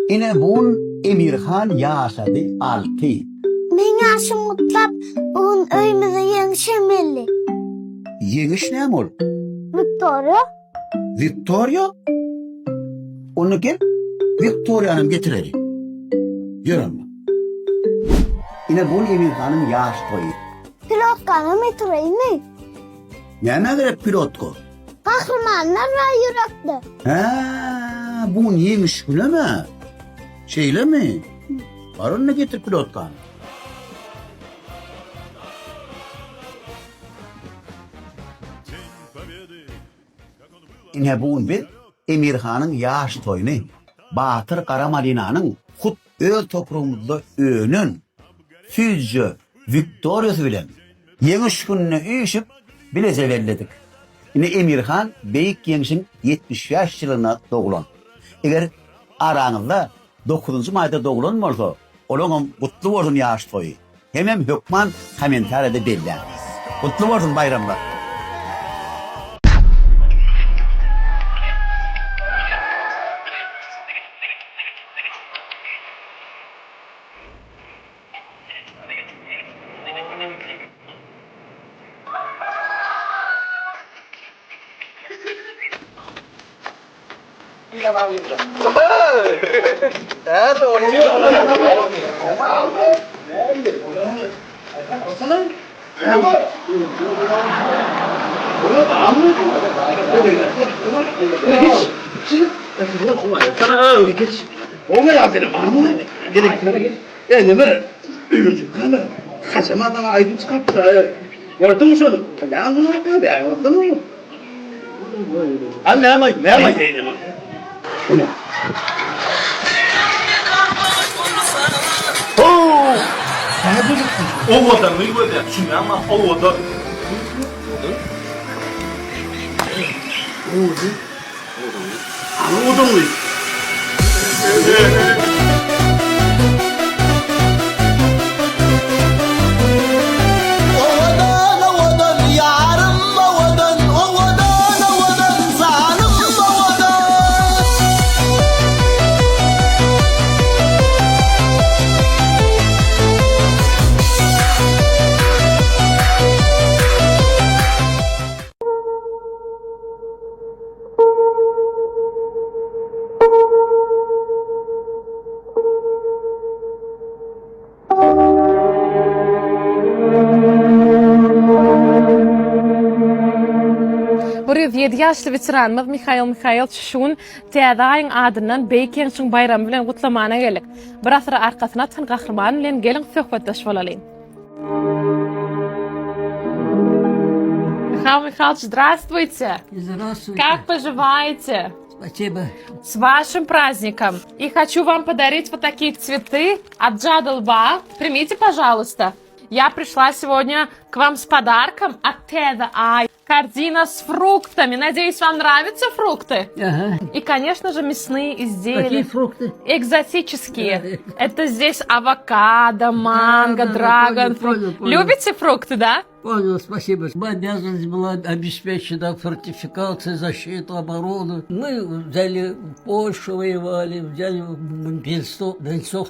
Ine bu gün Emirhan ýaşady alty. Meň ýaşym gutlap, bu gün öýümize ýeňiş hem geldi. Ýeňiş näme ol? Wiktoriýa. Wiktoriýa? Onda gel, Wiktoriýanam getireli. Ýör onda. Ine bu gün Emirhanyň ýaş toýy. Pilotkany getireýinmi? Nämä gerek pilotka? Gahrymanlar bar ýürekde. Hä, bu gün ýeňiş günem-ä. Şeýlemi? Bar onda getir pilotkany. Ine bu gün biz Emirhanyň ýaş toýuny Batyr Garamalinanyň hut öz topragymyzda önen süýjüje Wiktoriýasy bilen Ýeňiş gününe üýşüp, bileje belledik. Ine Emirhan Beýik Ýeňşiň 75 ýylyna doglan. Eger araňyzda dokuzynjy maýda doglan bolsa, olaňam gutly bolsun ýaş toýy. Hemem hökman kommentariýada belläň. Gutly bolsun baýramlar! Owadanlygy gözläp düşünýäňmi owadan. Owadanly. Owadan owadan ýarym owadan owadan owadan janym owadan. 107 ýaşly weteranymyz Mihail Mihailç şu gün Täze aýyň adyndan Beýik Ýeňşiň baýramy bilen gutlamana geldik. Bir asyry arkasyna atan gahryman bilen geliň söhbetdeş bolalyň. Михаил Михайлович, здравствуйте! Здравствуйте. Как поживаете? Спасибо. С вашим праздником! И хочу вам подарить вот такие цветы от Джадалба. Примите, пожалуйста. Я пришла сегодня к вам с подарком от Теда Ай. Корзина с фруктами. Надеюсь, вам нравятся фрукты? Ага. И, конечно же, мясные изделия. Какие фрукты? Экзотические. Это здесь авокадо, манго, да, да, драгон. понял, понял, понял. Любите фрукты, да? Понял, спасибо. Моя обязанность была обеспечена фортификация, защита, оборону. Мы взяли Польшу, воевали, взяли Бельцов, Бельцов,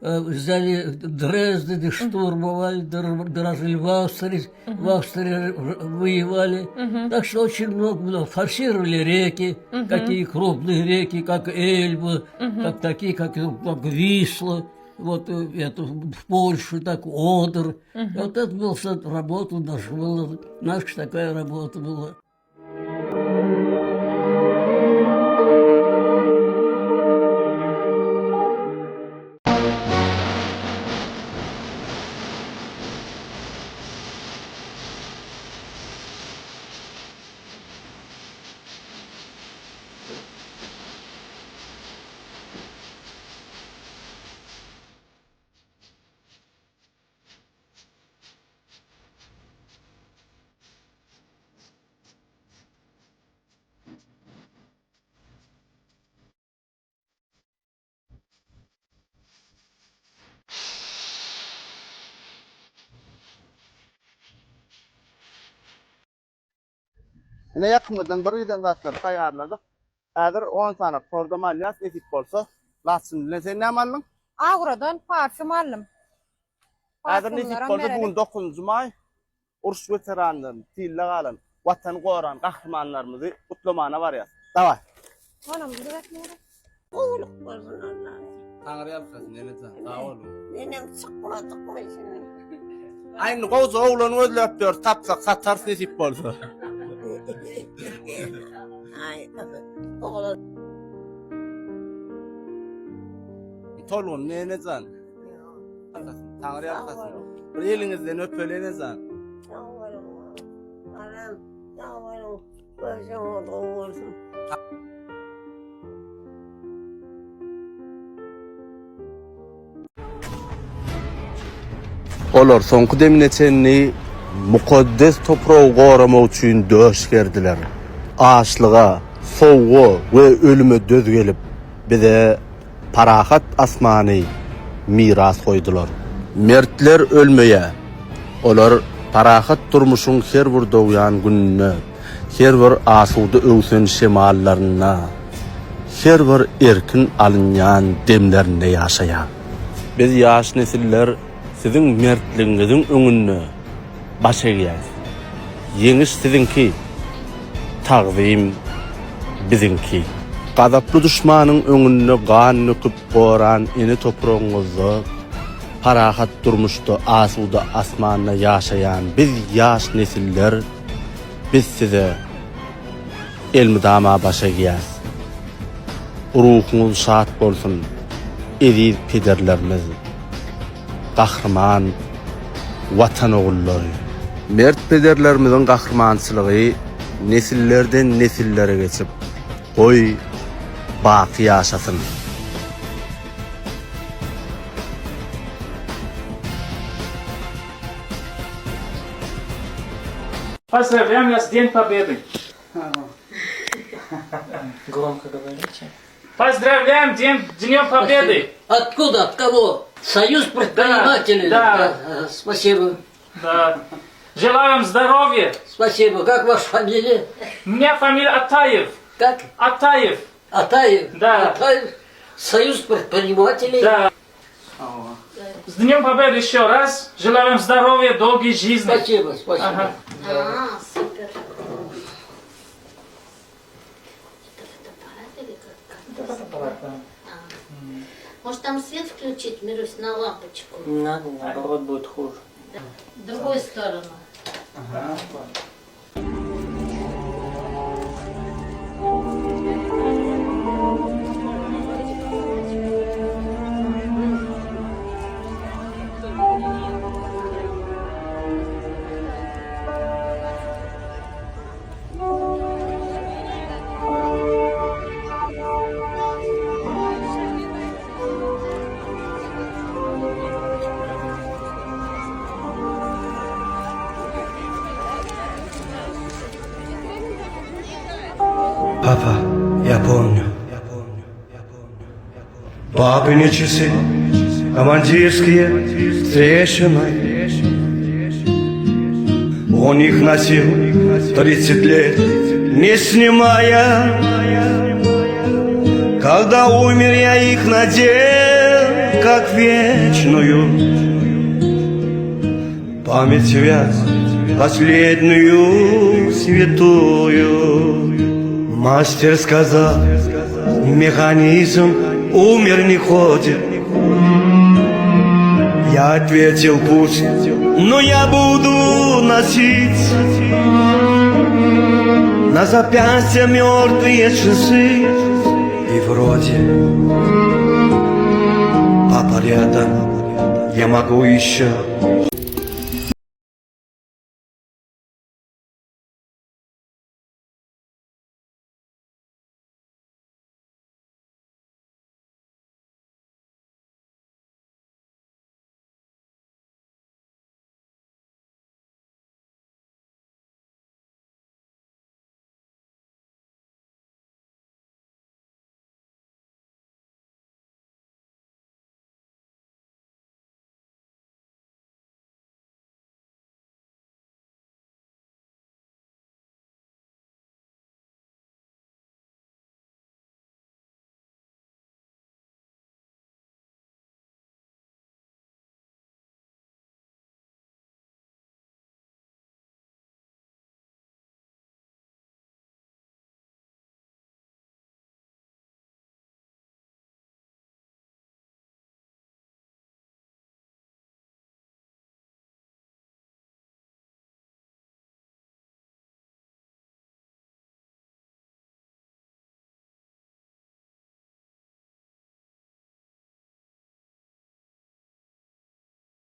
э, взяли Дрезден, штурмовали, дрожили в Австрии, в Австрии воевали. Так что очень много было. Форсировали реки, такие крупные реки, как Эльба, как такие, как, как Висла. Вот э, это в Польшу, так Одер. Вот это был работа наша была, наша такая работа была. Ine ýakymlydan bir giden zatlary taýýarladyk. Häzir on sany tordam alýas nesip bolsa. Laçyn bilen sen näme aldyň? Agradan parfüm aldym. Häzir nesip bolsa bu gün 9-njy maý uruş weteranlaryny, tylda galan, watany goran gahrymanlarymyzy gutlamana barýas. Daway. Onam düzetmeli. Gowulyk bolsun Allah'ım. Taňry ýalkasyn enejan, sag boluň. Menem çykmadykmy şimdi? Aý indi gowja oglan gözläp ýörüs, tapsak satarys nesip bolsa. Aý, oglan. Tolgundy enejan. Taňry ýalkasyn. Bir eliňizden öpeli enejan. Sag boluň. Balam, sag boluň. Görşüňiz gowy bolsun. Olar soňky demine çenli mukaddes topragy goramak üçin döş gerdiler. Açlyga, sowuga we ölüme döz gelip, bize parahat asmany miras goýdular. Mertler ölmeýär. Olar parahat durmuşyň her bir dogýan gününde, her bir asuda öwsen şemallarynda, her bir erkin alynýan demlerinde ýaşaýar. Biz ýaş nesiller siziň mertligiňiziň öňünde baş egýäris. Ýeňiş siziňki, tagzym biziňki. Gazaply duşmanyň öňünde gan döküp goran ene topragyňyzda parahat durmuşda, asuda asmanda ýaşaýan biz ýaş nesiller biz size elmydama baş egýäs. Ruhuňyz şat bolsun, eziz pederlerimiz! Gahryman Watan ogullary! Mert pederlerimiziň gahrymançylygy nesillerden nesillere geçip, goý, baky ýaşasyn! Pozdrawlýam was День Победы. Громко говорите. Поздравляем День, Днем Победы! Откуда? От кого? Союз предпринимателей. Да. Да, Спасибо. Да. Желаю вам здоровья. Спасибо. Как ваша фамилия? У меня фамилия Атаев. Как? Атаев. Атаев? Да. Атаев. Союз предпринимателей. Да. С Днем Победы еще раз. Желаю вам здоровья, долгой жизни. Спасибо, спасибо. Ага. А, супер. Это фотоаппарат или как? Это фотоаппарат, да. Может там свет включить, Мирусь, на лампочку? Надо, наоборот, будет хуже. В другую сторону. Ага. Папа, я помню. Папины часы, командирские трещины. Он их носил 30 лет, не снимая. Когда умер, я их надел, как вечную. Память связь последнюю святую. Мастер сказал, механизм умер не ходит. Я ответил, пусть, но я буду носить на запястье мертвые часы. И вроде папа рядом, я могу еще.